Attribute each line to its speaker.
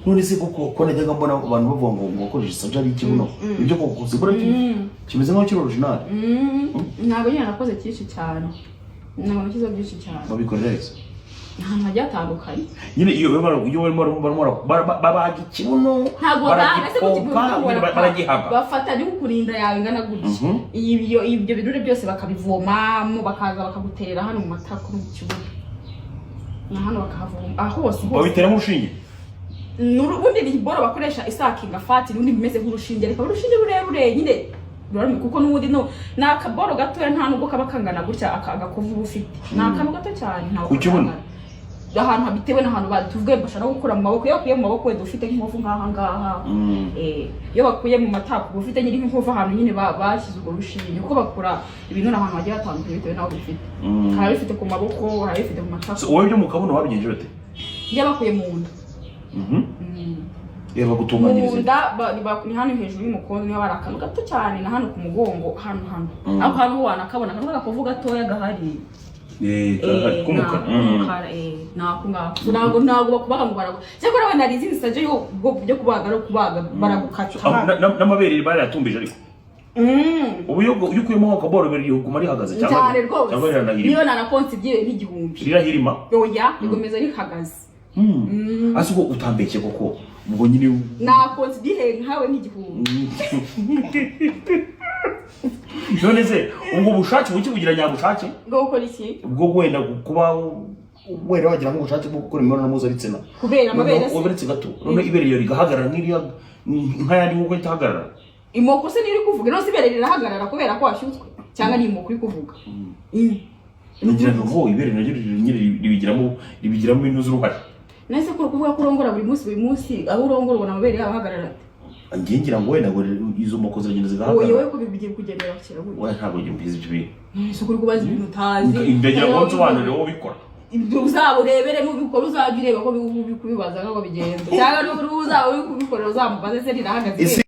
Speaker 1: None se koko ko najyaga mbona abantu bavuga ngo wakoresheje surgery y'ikibuno, ibyo koko sibura kimeze nk'aho kiri original?
Speaker 2: Ntabwo nyine nakoze cyinshi cyane, ntabwo nashyizeho byinshi cyane.
Speaker 1: Babikorera ese?
Speaker 2: Ahantu hagiye hatandukanye.
Speaker 1: Nyine iyo barimo babaga ikibuno,
Speaker 2: Ntabwo
Speaker 1: baragipompa nyine, baragihaga.
Speaker 2: Bafata ni kurinda yawe ingana gutya. Ibyo binure byose bakabivomamo, bakaza bakaguterera hano mu matako no mu kibuno na hano bakahavoma, ah, hose hose.
Speaker 1: Babiteramo urushinge?
Speaker 2: Ubundi ni boro bakoresha isuckinga fat, n'ubundi bimeze nk'urushinge, reka urushinge rurerure nyine rurarumye, kuko n'ubundi no ni akaboro gatoya, nta nubwo kaba kangana gutya. Aka agakovu uba ufite ni akantu gato cyane, ntabwo
Speaker 1: Ku kibuno?
Speaker 2: kangana. Ahantu bitewe n'ahantu tuvuge bashobora no gukura mu maboko. Iyo bakuye mu maboko, wenda ufite nk'inkovu nk'aha ngaha. Iyo bakuye mu matako, uba ufite nyine nk'inkovu ahantu nyine bashyize urwo rushinge, kuko bakura ibinure ahantu hagiye hatandukanye bitewe n'aho bifite. Hari abifite ku maboko, hari abifite mu matako.
Speaker 1: So, wowe ibyo mu kabuno wabigenje bate?
Speaker 2: Iyo bakuye mu nda.
Speaker 1: Reba gutunganyiriza.
Speaker 2: Mu nda ni hano hejuru y'umukondo, niho hari akantu gato cyane, na hano ku mugongo hano hano. Ariko hano ho wanakabona akantu k'agakovu gatoya gahari.
Speaker 1: Karahari, k'umukara.
Speaker 2: K'umukara, ni ako ngako. So, ntabwo bakubaga ngo baragu, cyakora wenda hari izindi surgery yo kubaga, no kubaga baragukata.
Speaker 1: N'amabere barayatumbije ariko? Ubu iyo ukuyemo akaboro riguma rihagaze cyangwa
Speaker 2: Cyane rwose.
Speaker 1: Cyangwa riranahirima?
Speaker 2: Niyo nanakonsa ibyiwe nk'igihumbi.
Speaker 1: Rirahirima?
Speaker 2: Oya, rigomeza rihagaze.
Speaker 1: Ase ubwo utambeshye koko, ubwo nyine
Speaker 2: Nakonsa ibyihe nkawe nk'igihumbi.
Speaker 1: None se ubwo bushake buki bugira nyabushake?
Speaker 2: Bwo gukora iki?
Speaker 1: Ubwo wenda kuba wenda wagira nk'ubushake bwo gukora imibonano mpuzabitsina.
Speaker 2: Kubera amabere se?
Speaker 1: Uretse gato, none ibere iyo rigahagarara nk'iriya nk'ayandi nk'uko itahagarara?
Speaker 2: Imoko se niyo uri kuvuga? None se ibere rirahagarara kubera ko washyutswe, cyangwa ni imoko uri kuvuga?
Speaker 1: Nagira ngo ibere naryo nyine ribigiramo ibintu z'uruhare.
Speaker 2: Nese ko uri kuvuga ko urongora buri munsi buri munsi, aho urongora ubona amabere yabo ahagarara ate?
Speaker 1: Njye ngira ngo wenda ngo izo moko ziragenda
Speaker 2: Wowe
Speaker 1: zigahagarara.
Speaker 2: ko bigiye kugendera kera gutya.
Speaker 1: We, ntabwo njye mbizi ibyo bintu.
Speaker 2: Nese ko uri kubaza ibintu utazi?
Speaker 1: Ndagira ngo nsobanurire wowe ubikora.
Speaker 2: Ibyo uzaba urebere, nubikora uzajya ureba ko uri kubibaza nk'uko bigenda, cyangwa n'ubu uzaba uri kubikorera uzamubaze se rirahagaze.
Speaker 1: Ese